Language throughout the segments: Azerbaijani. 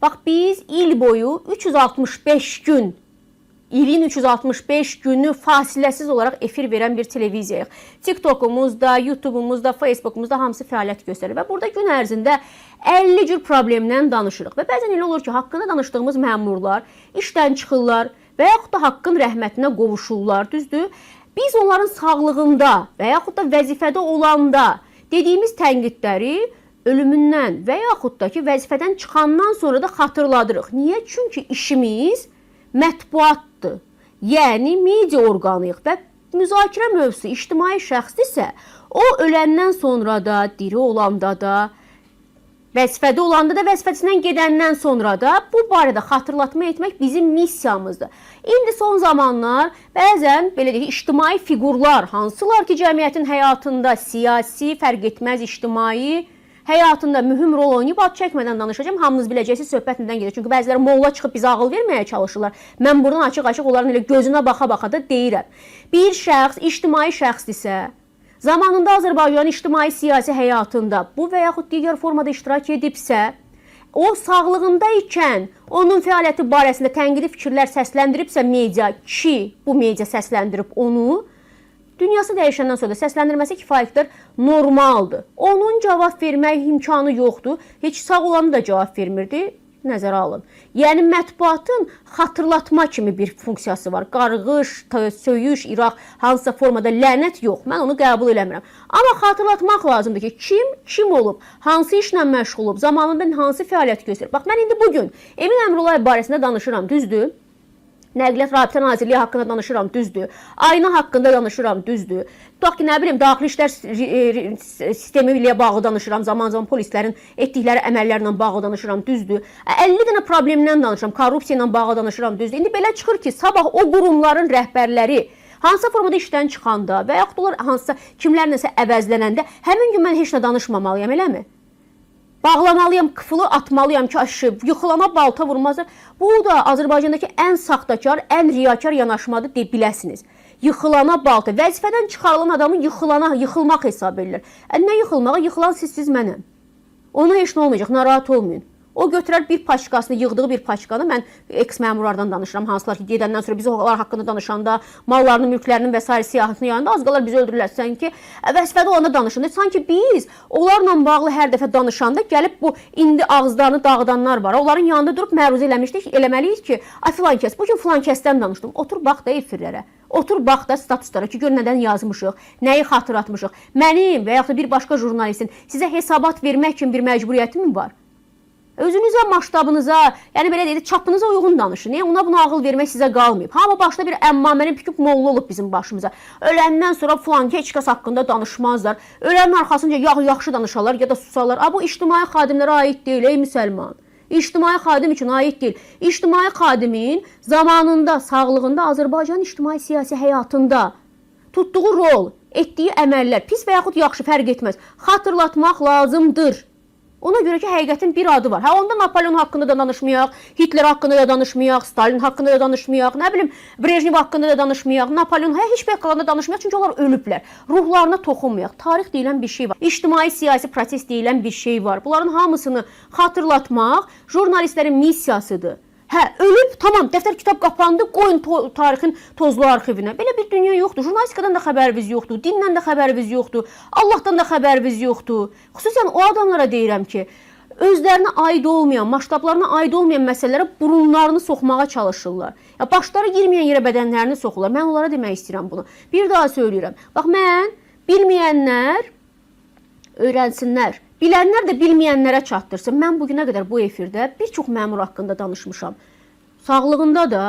Bax, biz il boyu 365 gün, İlin 365 günü fasiləsiz olaraq efir verən bir televiziyayıq. TikTokumuzda, YouTube'umuzda, Facebook'umuzda hamısı fəaliyyət göstərir və burada gün ərzində 50 cür problemdən danışırıq. Və bəzən elə olur ki, haqqında danışdığımız məmurlar işdən çıxırlar və yaxud da haqqın rəhmətinə qovuşurlar, düzdür? Biz onların sağlığında və yaxud da vəzifədə olanda dediyimiz tənqidləri ölümündən və yaxud da ki, vəzifədən çıxandan sonra da xatırladırıq. Niyə? Çünki işimiz mətbuatdır. Yəni media orqanıyıq və müzakirə mövzusu ictimai şəxsdirsə, o öləndən sonra da, diri olanda da, vəzifədə olanda da, vəzifəsindən gedəndən sonra da bu barədə xatırlatma etmək bizim missiyamızdır. İndi son zamanlar bəzən belə deyək, ictimai fiqurlar, hansılar ki, cəmiyyətin həyatında siyasi, fərq etməz ictimai həyatında mühüm rol oynayıb, ad çəkmədən danışacağam. Hamınız biləcəksiniz söhbət nədən gedir. Çünki bəziləri molla çıxıb bizə ağıl verməyə çalışırlar. Mən buradan açıq-açıq onların elə gözünə baxa-baxa da deyirəm. Bir şəxs ictimai şəxsdirsə, zamanında Azərbaycanın ictimai siyasi həyatında bu və yaxud digər formada iştirak edibsə, o sağlığında ikən onun fəaliyyəti barəsində tənqidi fikirlər səsləndiribsə media, ki bu media səsləndirib onu, dünyası dəyişəndən sonra da səsləndirməsi kifayət qədər normaldır. Onun cavab vermək imkanı yoxdur. Heç sağ olanı da cavab vermirdi. Nəzərə alın. Yəni mətbuatın xatırlatma kimi bir funksiyası var. Qarğış, söyüş, İraq, hansısa formada lənət yox. Mən onu qəbul eləmirəm. Amma xatırlatmaq lazımdır ki, kim kim olub, hansı işlə məşğul olub, zamanında hansı fəaliyyət göstərib. Bax, mən indi bu gün Emin Əmrullayev barəsində danışıram, düzdür? Nəqliyyat Rabitə Nazirliyi haqqında danışıram, düzdür. Ayna haqqında danışıram, düzdür. Tutaq ki, nə bilim, daxili işlər sistemi ilə bağlı danışıram, zaman-zaman polislərin etdikləri əməllərlə bağlı danışıram, düzdür. 50 dənə problemdən danışıram, korrupsiya ilə bağlı danışıram, düzdür. İndi belə çıxır ki, sabah o qurumların rəhbərləri hansısa formada işdən çıxanda və yaxud onlar hansısa kimlərləsə əvəzlənəndə həmin gün mən heç nə danışmamalıyam, eləmi? Bağlamalıyam, kıfılı atmalıyam ki, aşı, yıxılana balta vurmazlar. Bu da Azərbaycandakı ən saxtakar, ən riyakar yanaşmadır deyə biləsiniz. Yıxılana balta, vəzifədən çıxarılan adamı yıxılana, yıxılmaq hesab edirlər. Nə yıxılmağa? Yıxılan sizsiz mənəm. Ona heç nə olmayacaq, narahat olmayın. O götürər bir paçkasını, yığdığı bir paçkanı, mən eks-məmurlardan danışıram, hansılar ki, gedəndən sonra biz onlar haqqında danışanda, mallarının, mülklərinin və sair siyahısını yanında az qalar bizi öldürürlər. Sanki vəzifədə olanda danışanda, sanki biz onlarla bağlı hər dəfə danışanda gəlib bu indi ağızlarını dağıdanlar var. Onların yanında durub məruzə eləmişdik, eləməliyik ki, ay filan kəs, bu gün filan kəsdən danışdım. Otur bax da efirlərə. Otur bax da statuslara ki, gör nədən yazmışıq, nəyi xatırlatmışıq. Mənim və yaxud da bir başqa jurnalistin sizə hesabat vermək kimi bir məcburiyyətim var? Özünüzə, masştabınıza, yəni belə deyək, çapınıza uyğun danışın. Yəni ona buna ağıl vermək sizə qalmayıb. Hamı başda bir əmmaməni büküb molla olub bizim başımıza. Öləndən sonra filan heç kəs haqqında danışmazlar. Ölənin arxasınca ya yaxşı danışarlar, ya da susarlar. A bu ictimai xadimlərə aid deyil, ey müsəlman. İctimai xadim üçün aid deyil. İctimai xadimin zamanında, sağlığında Azərbaycanın ictimai siyasi həyatında tutduğu rol, etdiyi əməllər, pis və yaxud yaxşı fərq etməz. Xatırlatmaq lazımdır. Ona görə ki, həqiqətin bir adı var. Hə, onda Napolyon haqqında da danışmayaq, Hitler haqqında da danışmayaq, Stalin haqqında da danışmayaq, nə bilim, Brejnev haqqında da danışmayaq, Napolyon, hə, heç bir haqqında danışmayaq, çünki onlar ölüblər. Ruhlarına toxunmayaq. Tarix deyilən bir şey var. İctimai siyasi proses deyilən bir şey var. Bunların hamısını xatırlatmaq jurnalistlərin missiyasıdır. Hə, ölüb, tamam, dəftər kitab qapandı, qoyun tarixin tozlu arxivinə. Belə bir dünya yoxdur. Jurnalistikadan da xəbərimiz yoxdur, dindən də xəbərimiz yoxdur, Allahdan da xəbərimiz yoxdur. Xüsusən o adamlara deyirəm ki, özlərinə aid olmayan, masştablarına aid olmayan məsələlərə burunlarını soxmağa çalışırlar. Ya başları girməyən yerə bədənlərini soxurlar. Mən onlara demək istəyirəm bunu. Bir daha söyləyirəm. Bax, mən bilməyənlər öyrənsinlər. Bilənlər də bilməyənlərə çatdırsın. Mən bu günə qədər bu efirdə bir çox məmur haqqında danışmışam. Sağlığında da,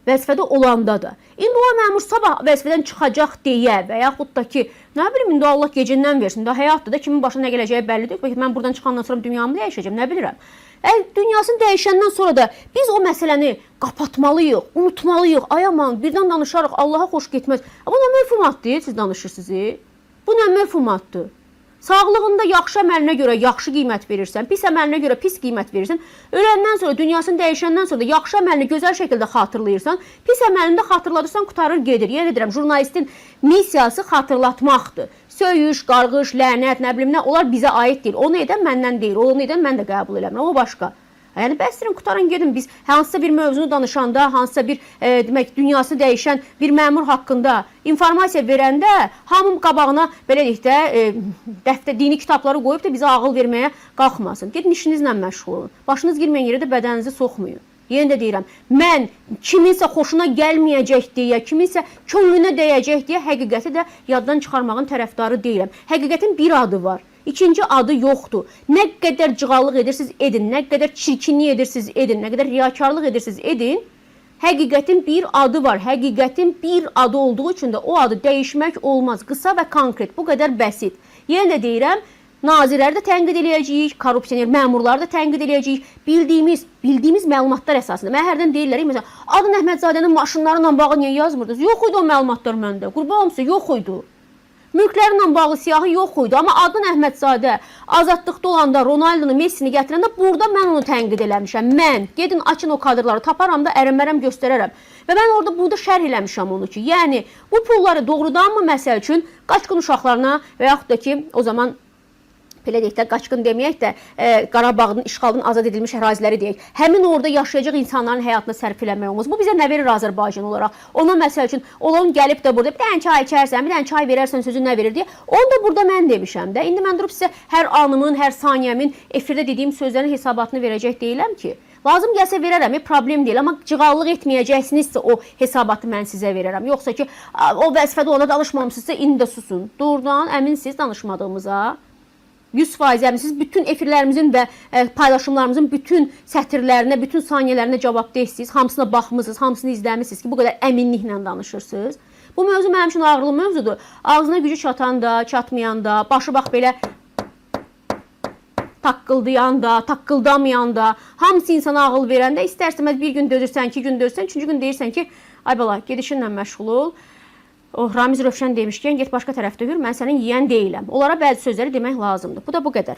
vəzifədə olanda da. İndi o məmur sabah vəzifədən çıxacaq deyə və yaxud da ki, nə bilim indi Allah gecindən versin. Da həyatdır da, kimin başına nə gələcəyi bəllidir. Bəlkə mən buradan çıxandan sonra dünyamı dəyişəcəm, nə bilirəm. Dünyasını dəyişəndən sonra da biz o məsələni qapatmalıyıq, unutmalıyıq. Ay aman, birdən danışarıq, Allaha xoş getməz. Bu nə mövhumatdır, siz danışırsınız? Bu nə mövhumatdır? Sağlığında yaxşı əməlinə görə yaxşı qiymət verirsən, pis əməlinə görə pis qiymət verirsən. Öləndən sonra, dünyasını dəyişəndən sonra da yaxşı əməlini gözəl şəkildə xatırlayırsan, pis əməlini də xatırladırsan, qurtarır gedir. Yenə deyirəm, jurnalistin missiyası xatırlatmaqdır. Söyüş, qarğış, lənət, nə bilim nə, onlar bizə aid deyil. Onu edən məndən deyil, onu edən mən də qəbul eləmirəm, o başqa. Yəni bəsdirin, qurtarın gedin. Biz hansısa bir mövzunu danışanda, hansısa bir demək dünyası dəyişən bir məmur haqqında informasiya verəndə hamının qabağına belə deyək də dəftər dini kitabları qoyub da bizə ağıl verməyə qalxmasın. Gedin işinizlə məşğul olun. Başınız girməyən yerə də bədəninizi soxmayın. Yenə də deyirəm, mən kiminsə xoşuna gəlməyəcək deyə, kiminsə könlünə dəyəcək deyə həqiqəti də yaddan çıxarmağın tərəfdarı deyiləm. Həqiqətin bir adı var. İkinci adı yoxdur. Nə qədər cığallıq edirsiniz, edin, nə qədər çirkinlik edirsiniz, edin, nə qədər riyakarlıq edirsiniz, edin. Həqiqətin bir adı var. Həqiqətin bir adı olduğu üçün də o adı dəyişmək olmaz. Qısa və konkret, bu qədər bəsit. Yenə də deyirəm, nazirləri də tənqid eləyəcəyik, korrupsioner məmurları da tənqid eləyəcəyik. Bildiyimiz məlumatlar əsasında. Mənə hərdən deyirlər, məsələn, Aydın Əhmədzadənin maşınları ilə bağlı niyə yazmırdınız? Yox idi o məlumatlar məndə. Qurban olum sizə, yox idi. Mülklərlə bağlı siyahı yox idi. Amma Aydın Əhmədzadə azadlıqda olanda Ronaldonu, Messini gətirəndə burada mən onu tənqid eləmişəm. Mən gedin açın o kadrları, taparam da ərəm-mərəm göstərərəm. Və mən orada burada şərh eləmişəm onu ki, yəni bu pulları doğrudanmı məsəl üçün qaçqın uşaqlarına və yaxud da ki, o zaman belə deyək də, qaçqın deməyək də, Qarabağın işğaldan azad edilmiş əraziləri deyək. Həmin orada yaşayacaq insanların həyatına sərf eləmək olmaz. Bu bizə nə verir Azərbaycan olaraq? Ona məsəl üçün olan gəlib də burada bir dənə çay içərsən, bir dənə çay verərsən sözü nə verir deyə. Onu da burada mən demişəm də. İndi mən durub sizə hər anımın, hər saniyəmin efirdə dediyim sözlərin hesabatını verəcək deyiləm ki. Lazım gəlsə verərəm, problem deyil, amma cığallıq etməyəcəksinizsə o hesabatı mən sizə verərəm. Yoxsa ki, o vəzifədə olanda danışmamısınızsa indi də susun. Doğrudan əminsiniz danışmadığımıza? 100% əminsiniz. Bütün efirlərimizin və paylaşımlarımızın bütün sətirlərinə, bütün saniyələrinə cavab deyirsiniz. Hamısına baxmısınız, hamısını izləmisiniz ki, bu qədər əminliklə danışırsınız. Bu mövzu mənim üçün ağrılı mövzudur. Ağzına gücü çatan da, çatmayan da, başı bax belə taqqıldayan da, taqqıldamayan da, hamısı insana ağıl verəndə istər-istəməz bir gün dözürsən, iki gün dözürsən, üçüncü gün deyirsən ki, ay bala, gedişinlə məşğul ol. O Ramiz Rövşən demişkən, get başqa tərəfdə hür, mən sənin yiyən deyiləm. Onlara bəzi sözləri demək lazımdır. Bu da bu qədər.